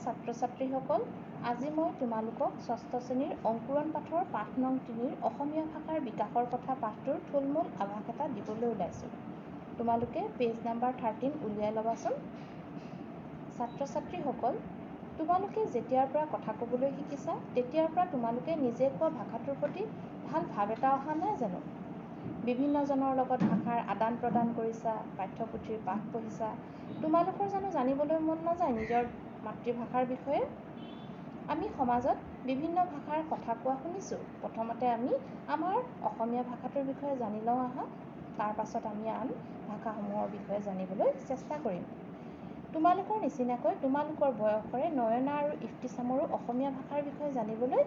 ছাত্ৰ-ছাত্ৰীসকল, আজি মই তোমালোকক ষষ্ঠ শ্ৰেণীৰ অংকুৰণ পাঠৰ পাঠ নং 3ৰ অসমীয়া ভাষাৰ বিকাশৰ কথা পাঠটোৰ থুলমূল আভাস এটা দিবলৈ ওলাইছোঁ। তোমালোকে পেজ নাম্বাৰ 13 উলিয়াই ল'বাচোন। ছাত্ৰ-ছাত্ৰীসকল, তোমালোকে যেতিয়াৰ পৰা কথা ক'বলৈ শিকিছা তেতিয়াৰ পৰা তোমালোকে নিজে কোৱা ভাষাটোৰ প্ৰতি ভাল ভাৱ এটা অহা নাই জানো? বিভিন্নজনৰ লগত ভাষাৰ আদান প্ৰদান কৰিছা, পাঠ্যপুথিৰ পাঠ পঢ়িছা। তোমালোকৰ জানো জানিবলৈ মন নাযায় নিজৰ মাতৃভাষাৰ বিষয়ে? আমি সমাজত বিভিন্ন ভাষাৰ কথা কোৱা শুনিছোঁ। প্ৰথমতে আমি আমাৰ অসমীয়া ভাষাটোৰ বিষয়ে জানি লওঁ আহা, তাৰ পাছত আমি আন ভাষাসমূহৰ বিষয়ে জানিবলৈ চেষ্টা কৰিম। তোমালোকৰ নিচিনাকৈ তোমালোকৰ বয়সৰে নয়না আৰু ইফতিচামৰো অসমীয়া ভাষাৰ বিষয়ে জানিবলৈ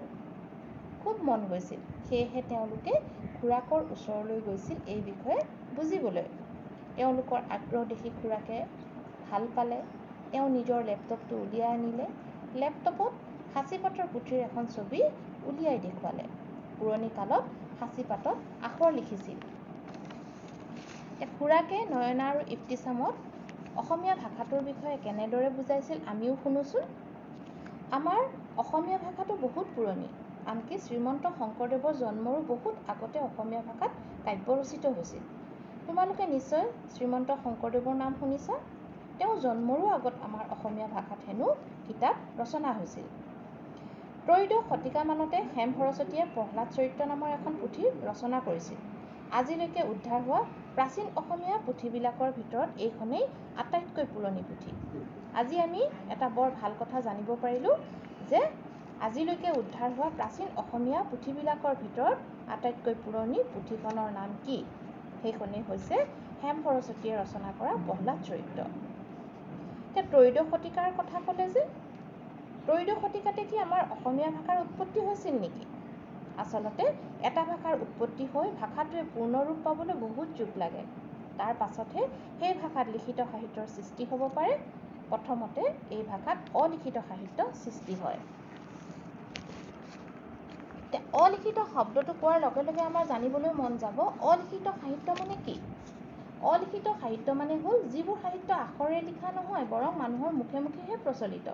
খুব মন গৈছিল। সেয়েহে তেওঁলোকে খুৰাকৰ ওচৰলৈ গৈছিল এই বিষয়ে বুজিবলৈ। তেওঁলোকৰ আগ্ৰহ দেখি খুৰাকে ভাল পালে। তেওঁ নিজৰ লেপটপটো উলিয়াই আনিলে। লেপটপত সাঁচিপাতৰ পুথিৰ এখন ছবি উলিয়াই দেখুৱালে। পুৰণি কালত সাঁচিপাতত আখৰ লিখিছিল। খুৰাকে নয়না আৰু ইফতিচামক অসমীয়া ভাষাটোৰ বিষয়ে কেনেদৰে বুজাইছিল আমিও শুনোচোন। আমাৰ অসমীয়া ভাষাটো বহুত পুৰণি। আনকি শ্ৰীমন্ত শংকৰদেৱৰ জন্মৰো বহুত আগতে অসমীয়া ভাষাত কাব্য ৰচিত হৈছিল। তোমালোকে নিশ্চয় শ্ৰীমন্ত শংকৰদেৱৰ নাম শুনিছা। তেওঁ জন্মৰো আগত আমাৰ অসমীয়া ভাষাত হেনো কিতাপ ৰচনা হৈছিল। ত্ৰয়োদশ শতিকামানতে হেম সৰস্বতীয়ে প্ৰহ্লাদ চৰিত্ৰ নামৰ এখন পুথি ৰচনা কৰিছিল। আজিলৈকে উদ্ধাৰ হোৱা প্ৰাচীন অসমীয়া পুথিবিলাকৰ ভিতৰত এইখনেই আটাইতকৈ পুৰণি পুথি। আজি আমি এটা বৰ ভাল কথা জানিব পাৰিলোঁ যে আজিলৈকে উদ্ধাৰ হোৱা প্ৰাচীন অসমীয়া পুথিবিলাকৰ ভিতৰত আটাইতকৈ পুৰণি পুথিখনৰ নাম কি? সেইখনেই হৈছে হেম সৰস্বতীয়ে ৰচনা কৰা প্ৰহ্লাদ চৰিত্ৰ। এতিয়া ত্ৰয়োদশ শতিকাৰ কথা ক'লে যে ত্ৰয়োদশ শতিকাতে কি আমাৰ অসমীয়া ভাষাৰ উৎপত্তি হৈছিল নেকি? আচলতে এটা ভাষাৰ উৎপত্তি হৈ ভাষাটোৱে পূৰ্ণৰূপ পাবলৈ বহুত যুগ লাগে। তাৰ পাছতহে সেই ভাষাত লিখিত সাহিত্যৰ সৃষ্টি হ'ব পাৰে। প্ৰথমতে এই ভাষাত অলিখিত সাহিত্য সৃষ্টি হয়। অলিখিত শব্দটো কোৱাৰ লগে লগে আমাৰ জানিবলৈ মন যাব অলিখিত সাহিত্য মানে কি? অলিখিত সাহিত্য মানে হ'ল যিবোৰ সাহিত্য আখৰেৰে লিখা নহয়, বৰং মানুহৰ মুখে মুখেহে প্ৰচলিত।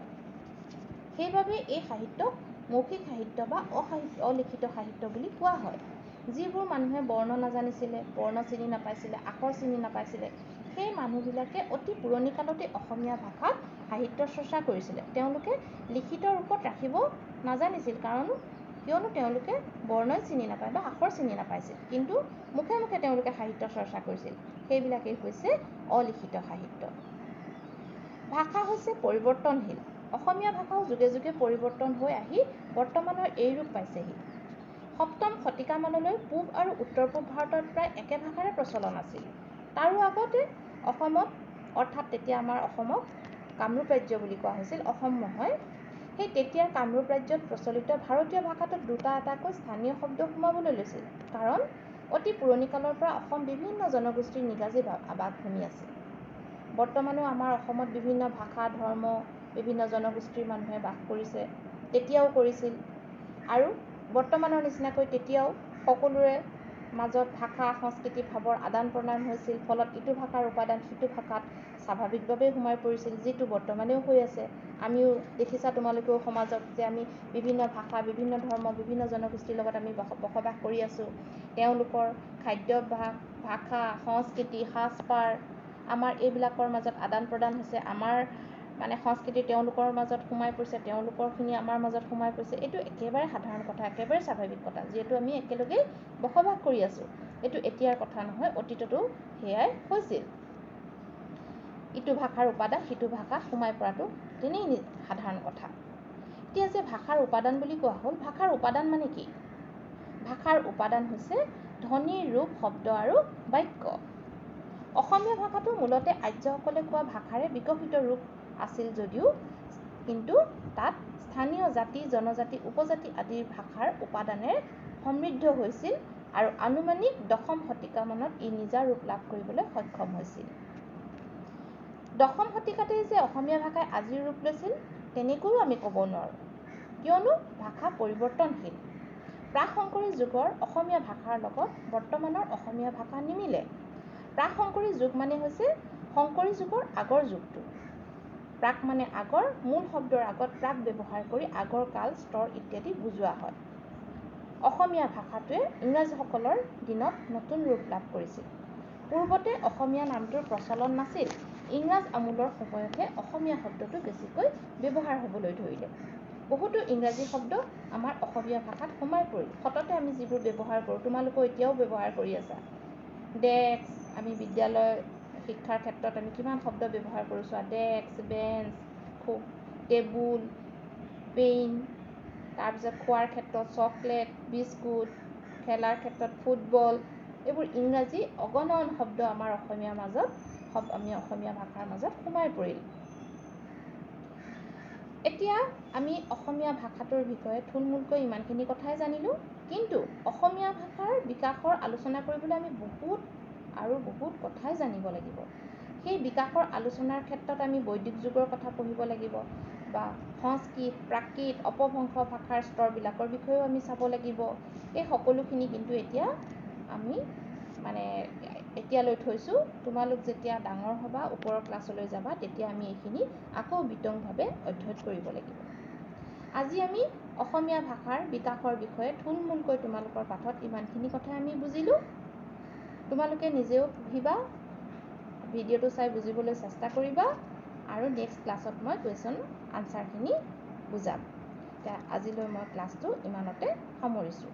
সেইবাবে এই সাহিত্যক মৌখিক সাহিত্য বা অলিখিত সাহিত্য বুলি কোৱা হয়। যিবোৰ মানুহে বৰ্ণ নাজানিছিলে, বৰ্ণ চিনি নাপাইছিলে, আখৰ চিনি নাপাইছিলে, সেই মানুহবিলাকে অতি পুৰণি কালতে অসমীয়া ভাষাত সাহিত্য চৰ্চা কৰিছিলে। তেওঁলোকে লিখিত ৰূপত ৰাখিব নাজানিছিল, কাৰণ কিয়নো তেওঁলোকে বৰ্ণই চিনি নাপায় বা আখৰ চিনি নাপাইছিল, কিন্তু মুখে মুখে তেওঁলোকে সাহিত্য চৰ্চা কৰিছিল। সেইবিলাকেই হৈছে অলিখিত সাহিত্য। ভাষা হৈছে পৰিৱৰ্তনশীল। অসমীয়া ভাষাও যুগে যুগে পৰিৱৰ্তন হৈ আহি বৰ্তমানৰ এই ৰূপ পাইছেহি। সপ্তম শতিকামানলৈ পূব আৰু উত্তৰ পূব ভাৰতত প্ৰায় একে ভাষাৰে প্ৰচলন আছিল। তাৰো আগতে অসমত, অৰ্থাৎ তেতিয়া আমাৰ অসমক কামৰূপ ৰাজ্য বুলি কোৱা হৈছিল, অসম নহয়, সেই তেতিয়াৰ কামৰূপ ৰাজ্যত প্ৰচলিত ভাৰতীয় ভাষাটোত দুটা এটাকৈ স্থানীয় শব্দ সোমাবলৈ লৈছিল। কাৰণ অতি পুৰণি কালৰ পৰা অসম বিভিন্ন জনগোষ্ঠীৰ নিগাজী আৱাসভূমি আছিল। বৰ্তমানেও আমাৰ অসমত বিভিন্ন ভাষা, ধৰ্ম, বিভিন্ন জনগোষ্ঠীৰ মানুহে বাস কৰিছে, তেতিয়াও কৰিছিল। আৰু বৰ্তমানৰ নিচিনাকৈ তেতিয়াও সকলোৰে মাজত ভাষা, সংস্কৃতি, ভাৱৰ আদান প্ৰদান হৈছিল। ফলত ইটো ভাষাৰ উপাদান সিটো ভাষাত স্বাভাৱিকভাৱেই সোমাই পৰিছিল, যিটো বৰ্তমানেও হৈ আছে। আমিও দেখিছা তোমালোকেও সমাজত যে আমি বিভিন্ন ভাষা, বিভিন্ন ধৰ্ম, বিভিন্ন জনগোষ্ঠীৰ লগত আমি বসবাস কৰি আছোঁ। তেওঁলোকৰ খাদ্যাভ্যাস, ভাষা, সংস্কৃতি, সাজপাৰ আমাৰ এইবিলাকৰ মাজত আদান প্ৰদান হৈছে। আমাৰ মানে সংস্কৃতি তেওঁলোকৰ মাজত সোমাই পৰিছে, তেওঁলোকৰখিনি আমাৰ মাজত সোমাই পৰিছে। এইটো একেবাৰে সাধাৰণ কথা, একেবাৰে স্বাভাৱিক কথা, যিহেতু আমি একেলগেই বসবাস কৰি আছোঁ। এইটো এতিয়াৰ কথা নহয়, অতীততো সেয়াই হৈছিল। ইটো ভাষাৰ উপাদান সিটো ভাষা সোমাই পৰাটো তেনেই সাধাৰণ কথা। এতিয়া যে ভাষাৰ উপাদান বুলি কোৱা হ'ল, ভাষাৰ উপাদান মানে কি? ভাষাৰ উপাদান হৈছে ধ্বনি, ৰূপ, শব্দ আৰু বাক্য। অসমীয়া ভাষাটো মূলতে আৰ্যসকলে কোৱা ভাষাৰে বিকশিত ৰূপ আছিল যদিও কিন্তু তাত স্থানীয় জাতি, জনজাতি, উপজাতি আদিৰ ভাষাৰ উপাদানেৰে সমৃদ্ধ হৈছিল আৰু আনুমানিক দশম শতিকামানত ই নিজা ৰূপ লাভ কৰিবলৈ সক্ষম হৈছিল। দশম শতিকাতেই যে অসমীয়া ভাষাই আজিৰ ৰূপ লৈছিল তেনেকৈও আমি ক'ব নোৱাৰোঁ, কিয়নো ভাষা পৰিৱৰ্তনশীল। প্ৰাক শংকৰী যুগৰ অসমীয়া ভাষাৰ লগত বৰ্তমানৰ অসমীয়া ভাষা নিমিলে। প্ৰাক শংকৰী যুগ মানে হৈছে শংকৰী যুগৰ আগৰ যুগটো। প্ৰাক মানে আগৰ, মূল শব্দৰ আগত প্ৰাক ব্যৱহাৰ কৰি আগৰ কাল, স্তৰ ইত্যাদি বুজোৱা হয়। অসমীয়া ভাষাটোৱে ইংৰাজসকলৰ দিনত নতুন ৰূপ লাভ কৰিছিল। পূৰ্বতে অসমীয়া নামটোৰ প্ৰচলন নাছিল। ইংৰাজ আমোলৰ সময়তহে অসমীয়া শব্দটো বেছিকৈ ব্যৱহাৰ হ'বলৈ ধৰিলে। বহুতো ইংৰাজী শব্দ আমাৰ অসমীয়া ভাষাত সোমাই পৰিল। সততে আমি যিবোৰ ব্যৱহাৰ কৰোঁ, তোমালোকেও এতিয়াও ব্যৱহাৰ কৰি আছা। ডেস্ক, আমি বিদ্যালয় শিক্ষাৰ ক্ষেত্ৰত আমি কিমান শব্দ ব্যৱহাৰ কৰোঁ চোৱা, ডেস্ক, বেঞ্চ, খুব টেবুল, পেইন, তাৰপিছত খোৱাৰ ক্ষেত্ৰত চকলেট, বিস্কুট, খেলাৰ ক্ষেত্ৰত ফুটবল, এইবোৰ ইংৰাজী অগণন শব্দ আমাৰ অসমীয়াৰ মাজত, আমি অসমীয়া ভাষাৰ মাজত সোমাই পৰিল। এতিয়া আমি অসমীয়া ভাষাটোৰ বিষয়ে থুলমূলকৈ ইমানখিনি কথাই জানিলোঁ, কিন্তু অসমীয়া ভাষাৰ বিকাশৰ আলোচনা কৰিবলৈ আমি বহুত আৰু বহুত কথাই জানিব লাগিব। সেই বিকাশৰ আলোচনাৰ ক্ষেত্ৰত আমি বৈদিক যুগৰ কথা পঢ়িব লাগিব বা সংস্কৃত, প্ৰাকৃত, অপভ্ৰংশ ভাষাৰ স্তৰবিলাকৰ বিষয়েও আমি চাব লাগিব। এই সকলোখিনি কিন্তু এতিয়া আমি মানে এতিয়ালৈ থৈছোঁ। তোমালোক যেতিয়া ডাঙৰ হ'বা, ওপৰৰ ক্লাছলৈ যাবা, তেতিয়া আমি এইখিনি আকৌ বিতংভাৱে অধ্যয়ন কৰিব লাগিব। আজি আমি অসমীয়া ভাষাৰ বিকাশৰ বিষয়ে থুলমূলকৈ তোমালোকৰ পাঠত ইমানখিনি কথাই আমি বুজিলোঁ। তোমালোকে নিজেও পঢ়িবা, ভিডিঅ'টো চাই বুজিবলৈ চেষ্টা কৰিবা আৰু নেক্সট ক্লাছত মই কুৱেশ্যন আনচাৰখিনি বুজাম। এতিয়া আজিলৈ মই ক্লাছটো ইমানতে সামৰিছোঁ।